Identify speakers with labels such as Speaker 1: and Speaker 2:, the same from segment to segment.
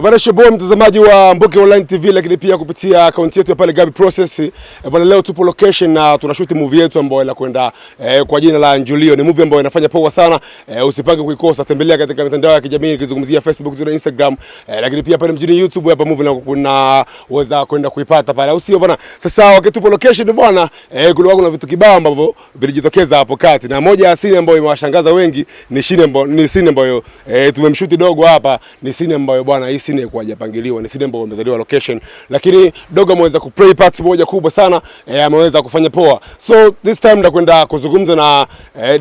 Speaker 1: Bwana Sheboy, mtazamaji wa Mbuke Online TV, lakini pia kupitia akaunti yetu ya pale Gabi Process. Bwana, leo tupo location na tunashoot movie yetu ambayo inakwenda kwa jina la Njulio. Ni movie ambayo inafanya poa sana. Usipange kuikosa, tembelea katika mitandao ya kijamii ikizungumzia Facebook, Twitter, Instagram, lakini pia pale mjini YouTube hapa movie na kunaweza kwenda kuipata pale. Au sio bwana? Sasa wakati tupo location bwana, kulikuwa kuna vitu kibao ambavyo vilijitokeza hapo kati. Na moja ya scene ambayo imewashangaza wengi ni scene ambayo tumemshuti dogo hapa, ni scene ambayo bwana, hii scene ilikuwa haijapangiliwa, ni scene ambayo imezaliwa location, lakini dogo ameweza kuplay parts moja kubwa sana, ameweza kufanya poa. So this time ndakwenda kuzungumza na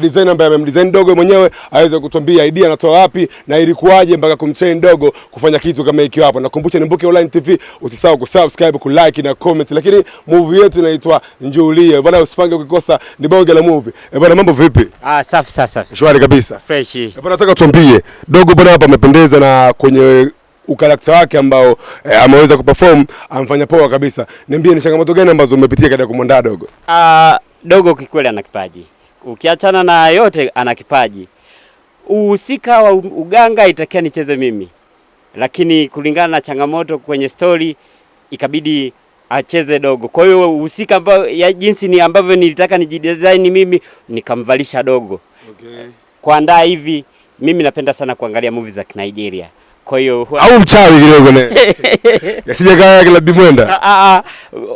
Speaker 1: designer ambaye amemdesign dogo mwenyewe aweze kutuambia idea anatoa wapi na ilikuwaje mpaka kumtrain dogo kufanya kitu kama hiki hapo. Nakumbusha ni Mbuke Online TV, usisahau kusubscribe, kulike na comment. Lakini movie yetu inaitwa Njulie. Bwana, usipange ukikosa, ni bonge la movie. Bwana, mambo vipi?
Speaker 2: Ah, safi safi safi.
Speaker 1: Shwari kabisa.
Speaker 2: Fresh.
Speaker 1: Bwana, nataka tuambie dogo bwana hapa amependeza na kwenye ukarakta wake ambao ameweza kuperform amfanya poa kabisa. Niambie ni changamoto gani ambazo umepitia katika kumwandaa dogo?
Speaker 2: Ah, dogo kikweli ana kipaji. Ukiachana na yote ana kipaji. Uhusika wa uganga itakia nicheze mimi, lakini kulingana na changamoto kwenye story ikabidi acheze dogo. Kwa hiyo uhusika ambao ya jinsi ni ambavyo nilitaka nijidesign mimi nikamvalisha dogo. Kuandaa hivi, mimi napenda sana kuangalia movie za Nigeria. Kwa hiyo
Speaker 1: Au mchawi kidogo ne. Yasije kaya kila bimwenda.
Speaker 2: Ah, ah,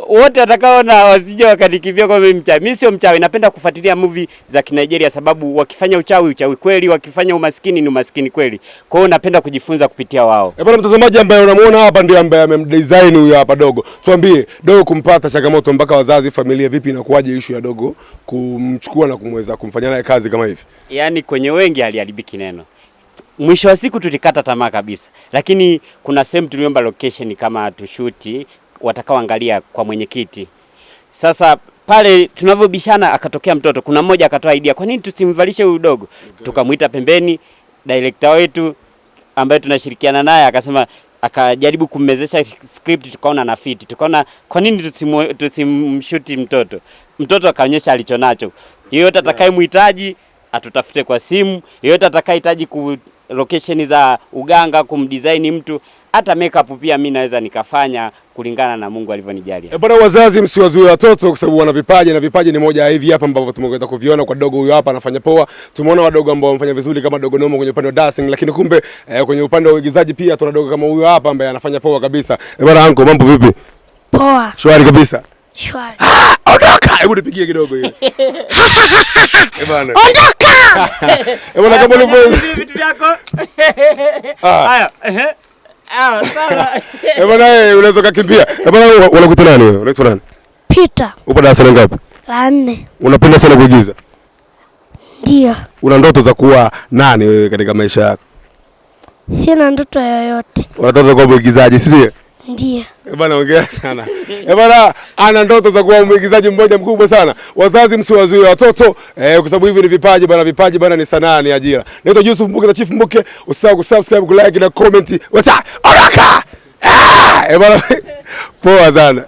Speaker 2: wote watakaoona wasije wakanikimbia kwa mimi mchawi. Mimi sio mchawi, napenda kufuatilia movie za Kinigeria sababu wakifanya uchawi, uchawi kweli, wakifanya umaskini ni umaskini kweli. Kwa hiyo napenda kujifunza kupitia wao.
Speaker 1: Bwana, mtazamaji ambaye unamuona hapa ndio ambaye amemdesign huyo hapa dogo. Tuambie dogo kumpata changamoto mpaka wazazi, familia, vipi inakuwaje issue ya dogo kumchukua na kumweza kumfanyia naye kazi kama hivi?
Speaker 2: Yaani kwenye wengi haliharibiki neno. Mwisho wa siku tulikata tamaa kabisa, lakini kuna sehemu tuliomba location kama tushuti, watakaoangalia kwa mwenyekiti. Sasa pale tunavyobishana akatokea mtoto, kuna mmoja akatoa idea, kwa nini tusimvalishe huyu dogo? Tukamwita pembeni director wetu ambaye tunashirikiana naye akasema, akajaribu kummezesha script, tukaona na fit, tukaona kwa nini tusimshuti mtoto. Mtoto akaonyesha alichonacho. Yeyote atakayemhitaji atutafute kwa simu, yeyote atakayehitaji ku location za uganga kumdesign mtu, hata makeup pia mimi naweza nikafanya kulingana na Mungu alivyonijalia.
Speaker 1: Bwana, wazazi msiwazuie watoto kwa sababu wana vipaji na vipaji ni moja ya hivi hapa ambavyo tumeweza kuviona kwa dogo huyo hapa anafanya poa. Tumeona wadogo ambao wamefanya vizuri kama dogo Nomo kwenye upande wa dancing, lakini kumbe kwenye upande wa uigizaji pia tuna dogo kama huyo hapa ambaye anafanya poa kabisa. Bwana anko, mambo vipi?
Speaker 3: Poa.
Speaker 1: Shwari kabisa.
Speaker 3: Shwari.
Speaker 1: Ah, ondoka! Hebu nipigie kidogo hiyo. Bwana.
Speaker 3: Ondoka!
Speaker 1: Bwana, kama ulivyo
Speaker 2: vitu vyako. Haya, ehe. Ah, sawa.
Speaker 1: Bwana, unaweza kukimbia. Bwana, unakuita nani wewe? Unaitwa nani?
Speaker 3: Peter.
Speaker 1: Upo darasa la ngapi?
Speaker 3: La 4.
Speaker 1: Unapenda sana kuigiza?
Speaker 3: Ndio.
Speaker 1: Una ndoto za kuwa nani wewe katika maisha yako?
Speaker 3: Sina ndoto yoyote.
Speaker 1: Unataka kuwa mwigizaji, si ndio?
Speaker 3: Ndio.
Speaker 1: Bwana, hongera sana. Bwana, ana ndoto za kuwa mwigizaji mmoja mkubwa sana. Wazazi msiwazuie watoto kwa sababu hivi ni vipaji bwana, vipaji bwana ni sanaa, ni ajira. Naitwa Yusuf Mbuke na Chief Mbuke. Usisahau kusubscribe, kulike na comment. What's up? Ondoka! Ah! Bwana, poa sana.